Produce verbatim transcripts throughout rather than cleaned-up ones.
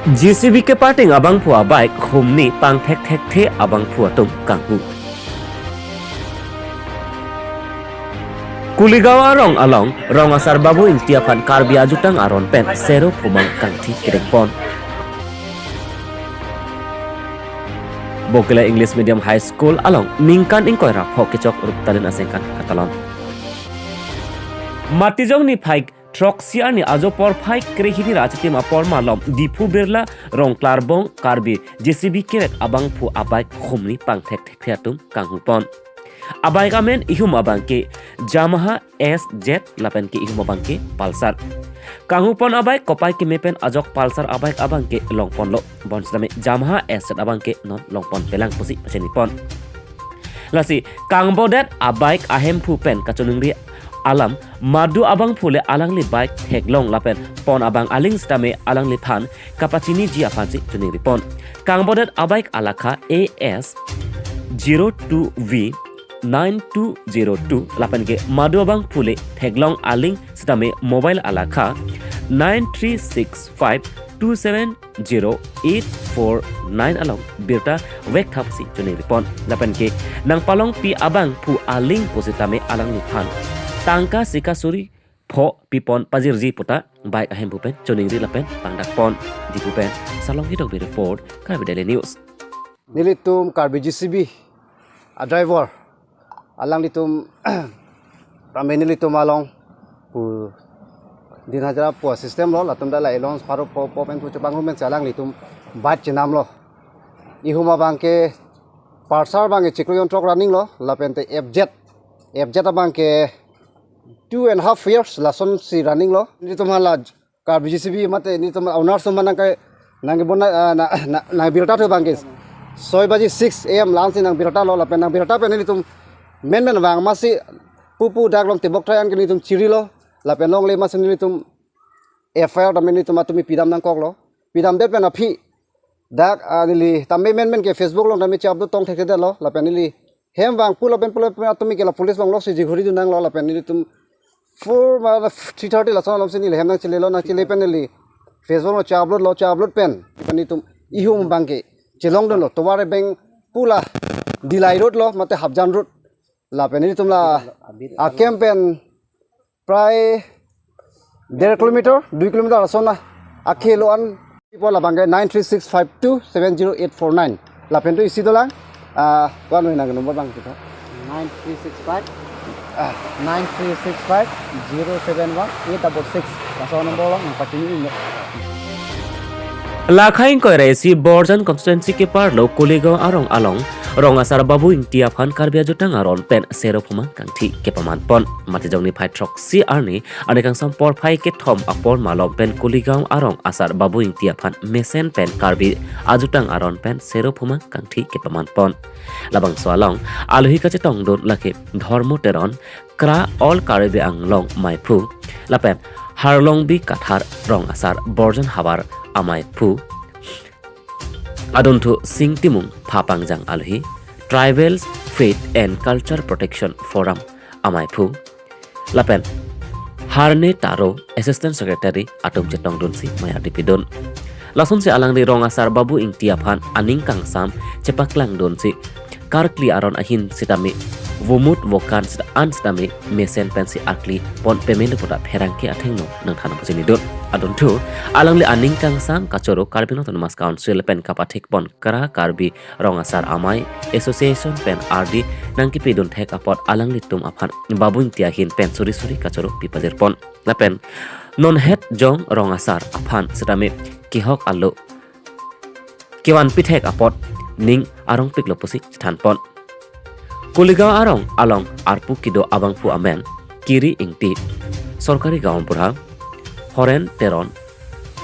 J C B keparting abangphu abike humni pangthek thekthe abangphu atum kanghu. Kuligaon arong along Rong Asar Babu Ingti aphan Karbi ajutang aron pen sero phumang kangthi kedengpon. Bokila English Medium High School along ningkan ingkoi ra pho kechok Ruptalin asengkan katalon. Matijong niphai throksi arni ajo porphai krehini ra achitim apor malom Diphu Birla Rongklarbong Karbi J C B kerek abangphu abike humni pangthek thekthe atum kanghupon. Abike amen ihum abangke Yamaha S Z lapen ke ihum abangke Pulsar. Kanghupon abike kopai keme pen ajok Pulsar abike abangke longponlo, bonsitame Yamaha S Z abangke non longponpelang pusi pachinipon. Lasi kangbodet abike ahemphu pen kachoningri alam madu abangphu le alangli bike theklong lapen pon abang aling sitame alangliphan kapachiniji aphansi choningripon. Kangbodet abike alakha A S zero two V nine two zero two lapen ke madu abangphu le theklong aling sitame mobile alakha nine three six five two seven zero eight four nine along birta vekthapsi choningripon. Lapen ke nangpalongpi abangphu aling pusitame alangliphan tangka sika suri pho pipon pajirji puta bike ahemphu pen choningri lapen pangdakpon. Diphu pen Salong Hidongbi report, Karbi Daily News. Nelitum Karbi J C B a driver alanglitum tame nelitum along pu din hajira pu system lo, latum dak la allowance pharo pho pho pen pu chepangrum pen si alanglitum bike chenamlo. Ihum abangke Pulsar abangke chiklo jon throk running lo, lapen te F Z, F Z abangke two and half years lasonsi running lo. Nelitum hala Karbi J C B mate nelitum owners atum nangke nangkebona, ah, na, na, nang birta thu abangke soi baji six A M la-ansi nang birtalo, lapen nang birta pen nelitum menmen vang masi pupu dak along tebok throk an ke nelitum chirilo, lapen longle masi nelitum F I R tame nelitum atumi pidam nangkoklo. Pidamdet pen aphi dak, ah, neli tame menmen ke Facebook along tame che-upload tong thekthedetlo, lapen neli hem vang pulo pen pulo pen atumi ke la police along loksi jighuri dun nanglo, lapen nelitum four ma three thirty lason alomsi neli hem nangchelelo, nangchele pen neli Facebook along che-upload lo, che-upload pen pen nelitum ihum abangke chelongdunlo, tovar abeng pu la Dillai road lo mate Hapjan road, lapen nelitum la akem pen prai der kilometer, dui kilometer ason na akhelo an. Ipo labangke nine three six five two seven zero eight four nine. Lapen tu isi dolang, ah, wan wena number bang kita. Nine three six five, ah, nine three six five zero seven one eight double six. Laso number lo, nangpachini. Lakha ingkoi ra isi Borjan constituency keparlo Kuligaon arong along Rong Asar Babu Ingti aphan Karbi ajutang aron pen sero phumang kangthi kepamanpon. Matijong niphai throksi arni anekangsam porphai kethom apor malom pen Kuligaon arong asar Babu Ingti aphan mesen pen Karbi ajutang aron pen sero phumang kangthi kepamanpon. Labangso along alohi kachetongdun lake Dhormo Teron, Kra All Karbi Anglong maiphu, lapen Harlongbi Kathar, Rong Asar Borjan havar amaiphu, adunthu Sing Timung phapangjang alohi, Tribals Faith and Culture Protection Forum amaiphu, lapen Harne Taro Assistant Secretary atum chetongdunsi maya dipidun. Lasonsi alangli Rong Asar Babu Ingti aphan aning kangsam chepaklangdunsi karkli aron ahin sitame vomut vokan sita an sitame mesen pensi arkli pon pemelo puta pherangke athengno nangthan pachinidun. Adunthu alangli aning kangsam kachoro Karbi Anglong Autonomous Council pen kapathekpon Kra Karbi Rong Asar Amei Association pen ardi nangkepidun thek apot alanglitum aphan Babu Ingti ahin pen suri suri kachoro pipajirpon. Lapen non het jong Rong Asar aphan sitame kehok alo kevan pithek apot ning arongpiklo pusi chethanpon. Kuligaon arong along arpu kedo abangphu amen Kiri Ingti, Sorkari Gaon Bura, Horen Teron,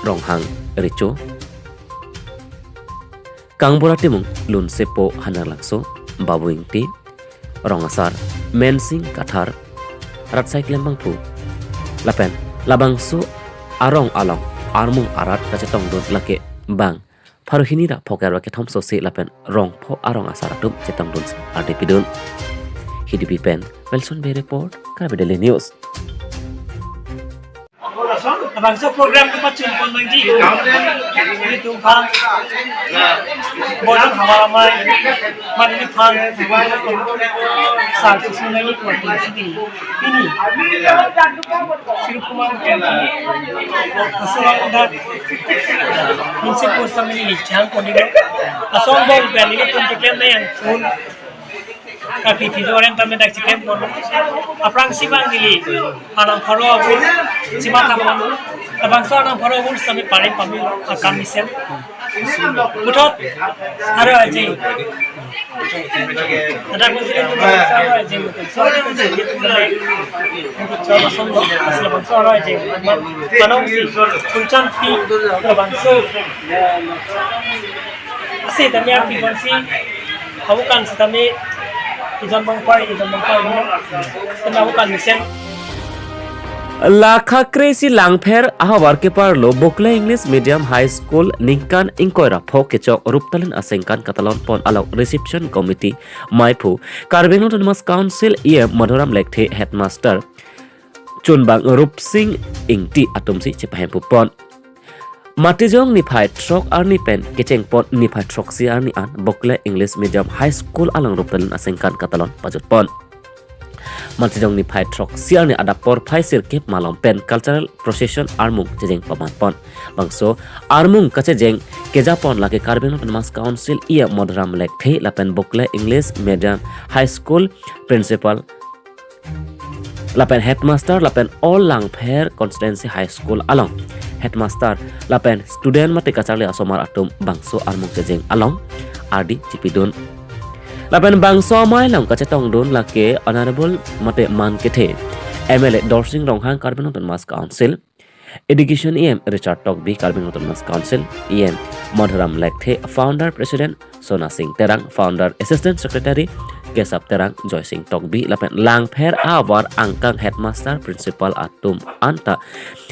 Ronghang Recho, Kangbura Timung, Lunsepo Hanarlakso, Babu Ingti, Rong Asar Mensing Kathar, rat cycle bangphu. Lapen labangso arong along armung arat kachetongdun lake bang pharo hini ra pho kre ra kethom sosi lapen rong pho arong asar atum chetongdunsi ardi pidun. Hidipi pen Wilson Bey report, Karbi Daily News. Labangso program kepachun pon nangji. Ilitum aphan, bonon havar amei, mane neliphan sar susun nangji pu atum si pini, pini Sri Kumar Kempi, asolang dak Munsip Goswami neli chang pon dilo. Asong bong pen ilitum keklem nangji angkun kapi phi doren tame dak chiklem pon. Aphrangsi bang neli anang pharo abul chimatha pon. Labangso anang pharo abul sami parim pamil akam mesen. Puthot aro aji. Adak mesen puthot aro aji. So, aro aji. Ante chor song lo, asal labangso aro aji. Anong si, kunchan pi, labangso. Asi tame api konsi, abukan sitame, ijon bangpai, ijon bangpai, ijon bangpai, ijon bangpai. Lakha kre-isi langpher ahavar keparlo Bokle English Medium High School ningkan ingkoi ra pho kechok ruptalun asengkan katalon pon along reception committee maiphu Karbi Anglong Autonomous Council E M Madhuram Lekthe, headmaster chunbang Rupsing Ingti atumsi chepahemphu pon. Matijong niphai throk arni pen kecheng pon niphai throksi arni an Bokle English Medium High School along ruptalun asengkan katalon pajut pon. Matijong niphai throksi arni adap porphai sirkep malom pen cultural procession armung chejeng paman pon. Bangso armung kachejeng keja pon lake Karbi Anglong Autonomous Council E M Madhuram Lekthe lapen Bokle English Medium High School principal lapen headmaster lapen all Langpher Constituency High School along headmaster lapen student mate kacharli asomar atum bangso armung chejeng along ardi chipidun. Lapen bangso amei along kachetongdun lake Honorable mate man kethe M L A Dorsing Ronghang, Karbi Anglong Autonomous Council Education E M Richard Tokbi, Karbi Anglong Autonomous Council E M Madhuram Lekthe, Founder President Sona Sing Terang, Founder Assistant Secretary Kesap Terang, Joy Sing Tokbi, lapen langpher ahavar angkang headmaster principal atum anta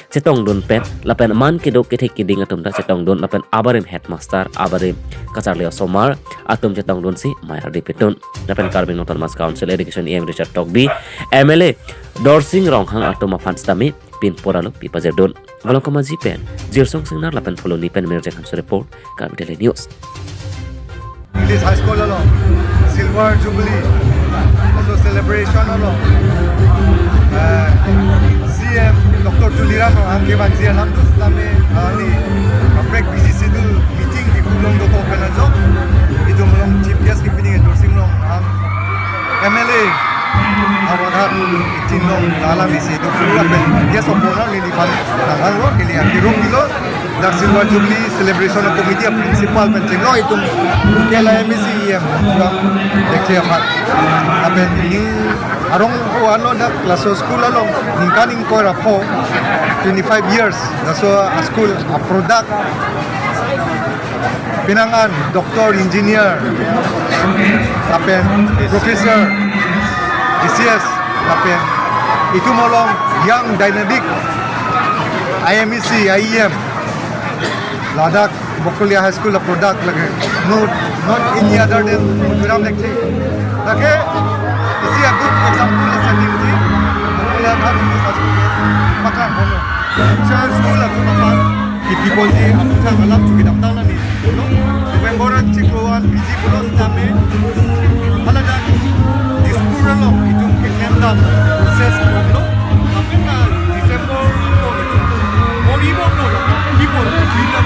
chetongdun pen, lapen man keduk kethe kiding atum ta chetongdun, lapen abarim headmaster, abarim kacharli asomar atum chetongdunsi mei ardi pitun. Lapen Karbi Anglong Autonomous Council Education E M Richard Tokbi, M L A Dorsing Ronghang atum aphan sitame pin pura lo pipajirdun. Volongkom Aji pen Jirsong Singnar lapen Pholoni pen Mirjek Hanse report, Karbi Daily News. English High School along Silver Jubilee, laso celebration along, eh, C M Doctor Tuliram Ronghang kevanji alam dus tame, ah, ni kaprek busy schedule meeting di kulong do open ajo. Itum along chief guest kepini Dorsing Ronghang M L A, Howraghat, itum along lala misi do pura pen guest of honor neliphan nanghanglo, neli akirum pilo. Dak Silver Jubilee Celebration Committee a principal pen chenglo itum K L I M A C E M Madhuram Lekthe aphan. Lapen ini arong o ano dak laso school along ningkan ingkoi ra pho, twenty-five years laso school a product. Penang an doctor, engineer, lapen professor, G C S, lapen itum along young dynamic I M A C, I E M, ladak Bokolia High School a product lake, no, not any other than Madhuram Lekthe. Lake, isi a good example a setting si, Bokolia High School paklang bono. Future school atum aphan kipi ponji aputhak alam chukidam tang nani. November an chiklo an P G pulo sitame, haladak Dispur along itum keklem dam process bomlo. Lapen na December mori bomlo. Kipon, kipon,